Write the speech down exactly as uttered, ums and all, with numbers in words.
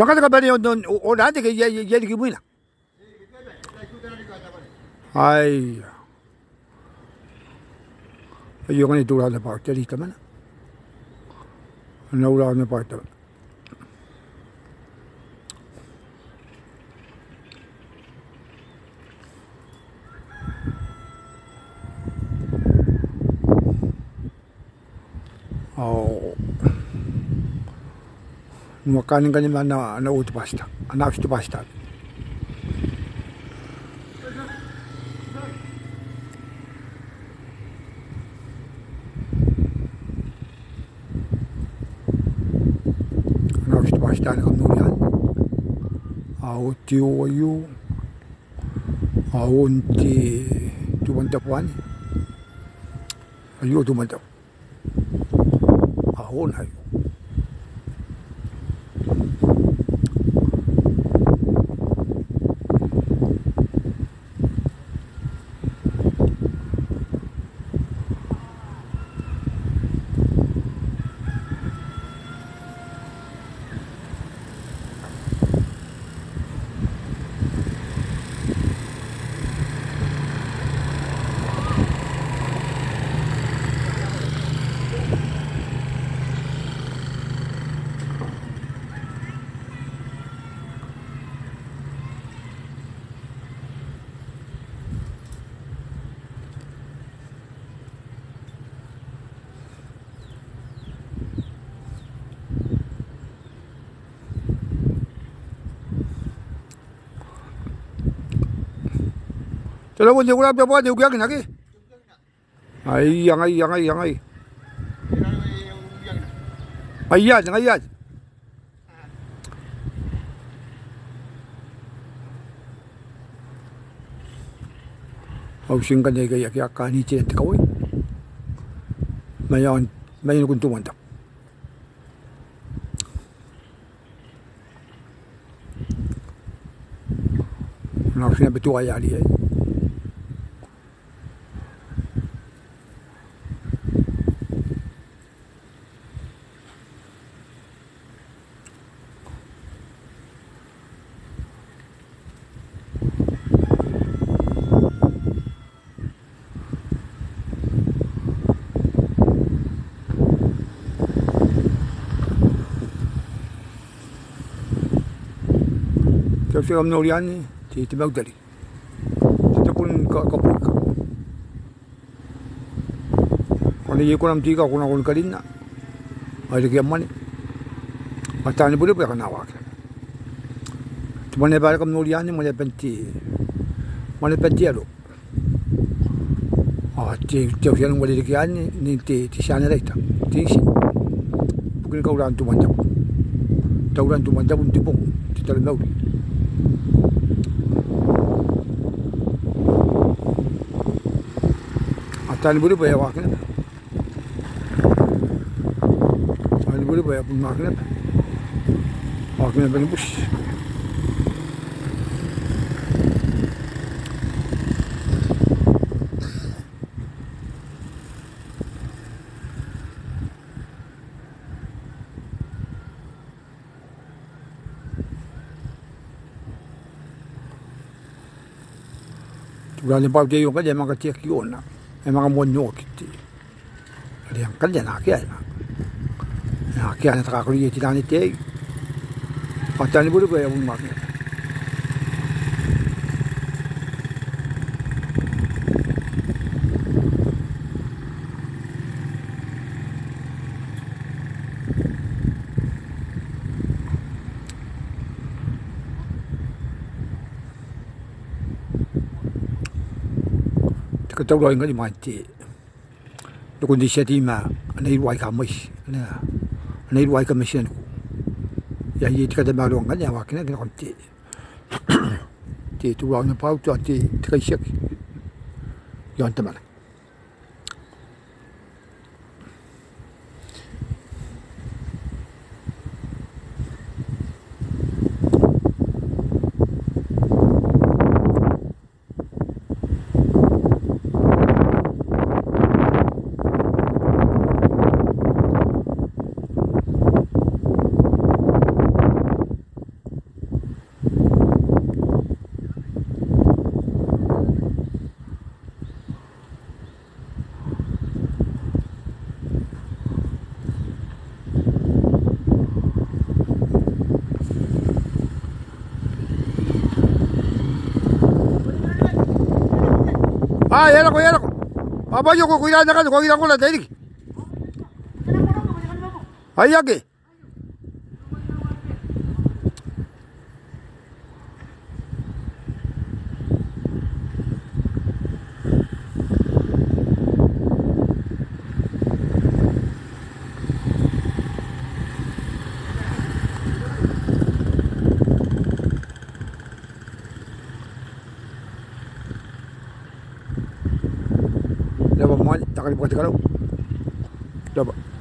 Akana kabanea o, o, o, rante ke ia, ia, ia riki mwina. Ai. Ai, ngkanne tao naba te rita mena. Nao naba te. Ao n na kani ngkanne ma ana, ana utu pastor, ana utu pastor. Ana utu pastor ni kam noria. Ao te o aio. Ao n te tuman tabu anne. Aio tuman tabu. Ao n aio. Tera bon te kura bia bwa te ukiaki nake? Ai, angai, angai, angai. Ai, ia, angai, ia. Au tingkan te kai aki akanne te kawai. Mai aon, mai nukun tuman tabu. Nao tina betua iai. Te, te kam noria anne, te, te mautari. Te, te bon ka, kabuika. Ko na iai konam te ika, ko na, ko na karinna. Ai reke mwane. Ao taani burebure aika a na waaki. Te mwaneaba are kam noria anne, mwaneaban te, mwaneaban te aro. Ao te, te auti ae uarereke anne, n te, te tianeraita, te intin. Ibukini kauraan tuman tabu. Tauraan tuman tabu n te bong, te taromauri. Ao taani burebure e a waaki naba. Taani burebure e a bon waaki naba. Waaki naba ni buti. Teuana bwa te aio ngkanne e a manga kateaki i aona. E a manga moan oki te. Are ngkanne e na akea, e na akea ana takakuri te ran te tai. Ao taani burebure e a bon waaki. Te katauraoi ngkanne imwain te, nakon te tia tei ma ana iruwa aika mwaiti, ana, ana iruwa aika mwaiti n nako. Iai te katamaroa ngkanne ae waakinaki nakon te, te, te roundabout ao te, te kaitiaki i aon Tamanaki. Ai, e a nako, e a nako. Bwa, bwa, io, ko, ko ira n akana, ko ira n akana, tairiki. Ai, ake. Rabwa moan te karabwarabwa te karau. Rabwa.